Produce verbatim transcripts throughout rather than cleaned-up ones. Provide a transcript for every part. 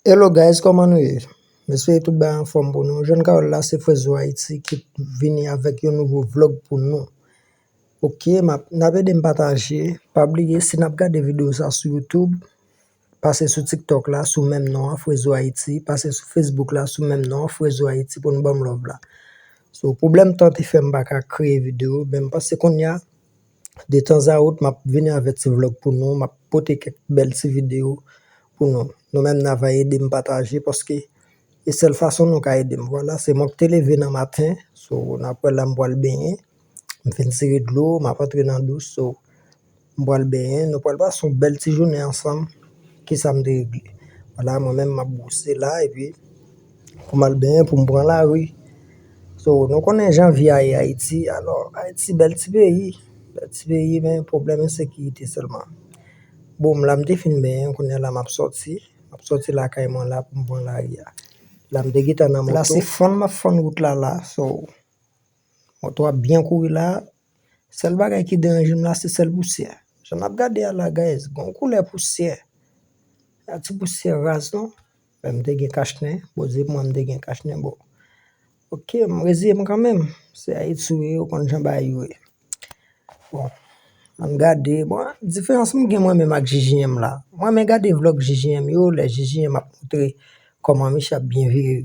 Hello guys, kòman nou ye? M espere tout bagay anfòm pou nou. Jèn Carole la, se Frezo Haiti ki vini avèk yon nouvo vlog pou nou. Ok, m ap, n ap ede m pataje. Pa bliye, si n ap gade videyo sa sou YouTube, pase sou TikTok la, sou menm non an, Frezo Haiti. Pase sou Facebook la, sou menm non an, Frezo Haiti, pou nou ban m love la. So, pwoblèm tan te fè m pa ka kreye videyo, men m panse kounye a, de tan a wot, m ap vini avèk ti vlog pou nou, m ap pote kèk bèl ti videyo pou nou. Nou menm, n ava ede m pataje, paske e sèl fason nou ka ede m. Vwala, se mwen ki te leve nan maten, so, n ap wè la m pral benyen, m fin tire dlo, m ap antre nan douch, so, m pral benyen, nou pral pase yon bèl ti jounen ansanm. Kisa m te regle? Vwala, mwen menm, m ap bwose la, epi pou m al benyen, pou m pran lari. So, nou konnen jan vi a ye Ayiti. Alò, Ayiti, bèl ti peyi. Bèl ti peyi, men pwoblèm ensekirite sèlman. Bon, la m te fin benyen, kounye a la m ap sòti. M ap sòti lakay mwen la pou m pran lari a. La m te gentan nan moto. La se fann m ap fann wout la la. So, moto a byen kouri la. Sèl bagay ki deranje m la, se sèl pousyè. Jan n ap gade a la, guys, gon koulè pousyè. A ti pousyè raz, non? Men m te gen kachnen, poze pou mwen, m te gen kachnen, bon. Ok, m reziye m kanmenm. Se Ayiti w ye, ou konn jan bagay yo ye. Bon, ann gade. Bon, diferans m gen mwen menm ak J J M la. Mwen renmen gade vlog J J M yo, lè J J M ap montre kòman misye ap byen vire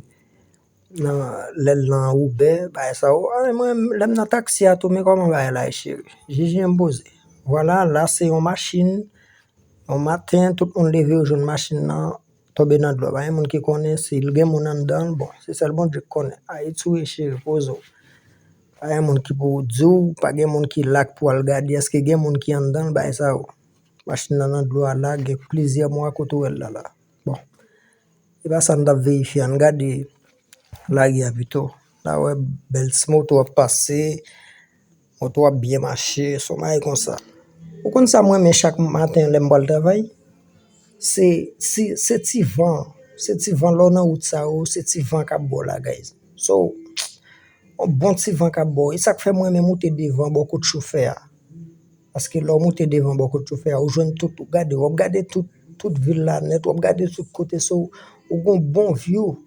nan, lè l nan Uber, bagay sa yo. Ah, mwen, lè m nan taksi a tou, men kòman bagay la ye, cheri? J J M poze. Vwala, la se yon machin. Yon maten, tout moun leve, yo jwenn machin nan tonbe nan dlo. Pa gen moun ki konnen si l gen moun anndan l. Bon, se sèl Bondye ki konnen. Ayiti w ye, cheri, poze w. Pa gen moun ki pou di w, pa gen moun ki la k pou al gade èske gen moun ki anndan l, bagay sa yo. Machin nan nan dlo a la, gen plizyè mwa kote w wè l la la. Bon, e pa sa n t ap verifye, ann gade lari a pito. N a wè bèl ti moto ap pase, moto ap byen mache, se yon bagay konsa. Ou konn sa m renmen chak maten lè m pral travay? Se, se, se ti van, se ti van lè w nan wout sa yo, se ti van k ap ba w la, guys. So, yon bon ti van k ap ba w. E sa k fè m renmen moute devan bò kot chofè a. Paske lè w moute devan bò kot chofè a, ou jwenn tout, ou gade, w ap gade tout, tout vil la nèt, w ap gade tout kote, so, ou gon bon view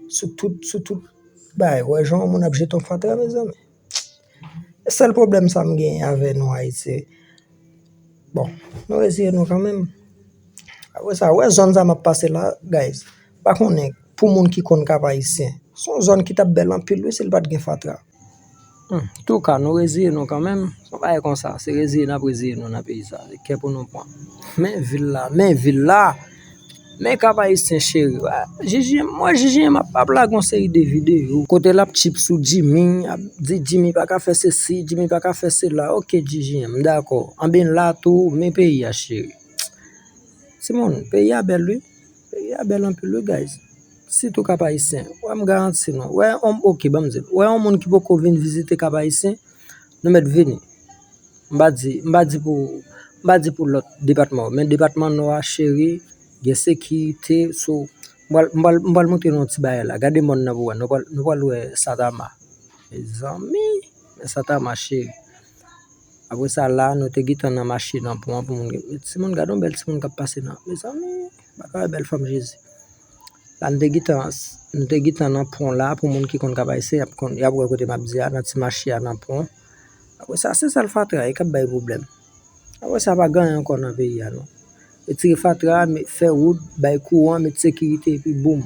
sou tout, sou tout bagay. Wè jan yon moun ap jete yon fatra, mezanmi. E sèl pwoblèm sa m genyen avè nou Ayisyen. Bon, nou reziye nou kanmenm. Apre sa, wè zòn sa m ap pase la, guys. Pa konnen, pou moun ki konn Kap Ayisyen. Se yon zòn ki t ap bèl anpil, wi, si l pa t gen fatra. Hmm, touka, nou reziye nou kanmenm. Se yon bagay konsa, se reziye n ap reziye nou nan peyi sa. Se kè pou nou pran. Men vil la, men vil la. Men Kap Ayisyen cheri. Ah, J J M, mwen J J M ap, ap lage yon seri de videyo. Kote l ap tchip sou Jimmy, ap di Jimmy pa ka fè sesi, Jimmy pa ka fè sela. Ok, J J M, m dakò. Anben la tou, men peyi a cheri. Timoun, peyi a bèl wi. Peyi a bèl anpil wi, guys. Sitou Kap Ayisyen. Wè m garanti nou. Wè, on, ok, ban m di. Wè yon moun ki poko vin vizite Kap Ayisyen, nou mèt vini. M pa di, m pa di pou, m pa di pou lòt depatman yo, men depatman Nò a, cheri, gen sekirite, so, m pral, m pral, m pral montre nou yon ti bagay la. Gade mòn nan pou wè. Nou pral, nou pral wè Satama. Mezanmi, men Satama, cheri. Apre sa la, nou te gentan nan mache nan pon an pou moun gen. Timoun, gade yon bèl timoun k ap pase nan. Mezanmi, m pa ka wè bèl fanm Jezi. La, nou te gentan, nou te gentan nan pon la, pou moun ki konn Kap Ayisyen, y ap konn, y ap wè kote m ap di a, nan ti mache a, nan pon. Apre sa, se sèl fatra, e k ap bay pwoblèm. Apre sa, pa gen anyen ankò nan peyi a, non. Retire fatra, met, fè wout, bay kouran, met sekirite, epi boum.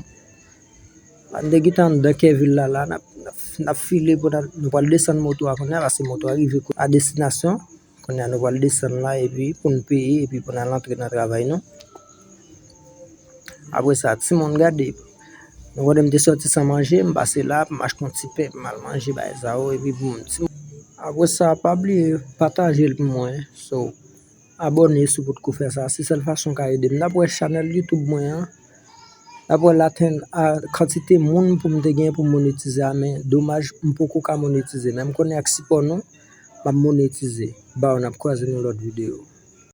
La, nou te gentan anndan kè vil la, la, n ap, n ap, n ap file pou n al, nou pral desann moto a kounye a, paske moto a rive kou-, a destinasyon. Kounye a nou pral desann la, epi pou n peye, epi pou n al antre nan travay nou. Apre sa, timoun, gade, nou konnen m te sòti san manje, m pase la, m achte yon ti pen, m al manje, bagay sa yo, epi pou m, timoun. Apre sa, pa bliye pataje l pou mwen, so, abòne si w potko fè sa, se sèl fason w ka ede m. N ap wè chanèl YouTube mwen an, n ap wè l atenn a kantite moun pou m te gen pou m monetize a, men domaj, m poko ka monetize. Men m konnen ak sipò nou, m ap monetize. Baww, n ap kwaze nan lòt videyo.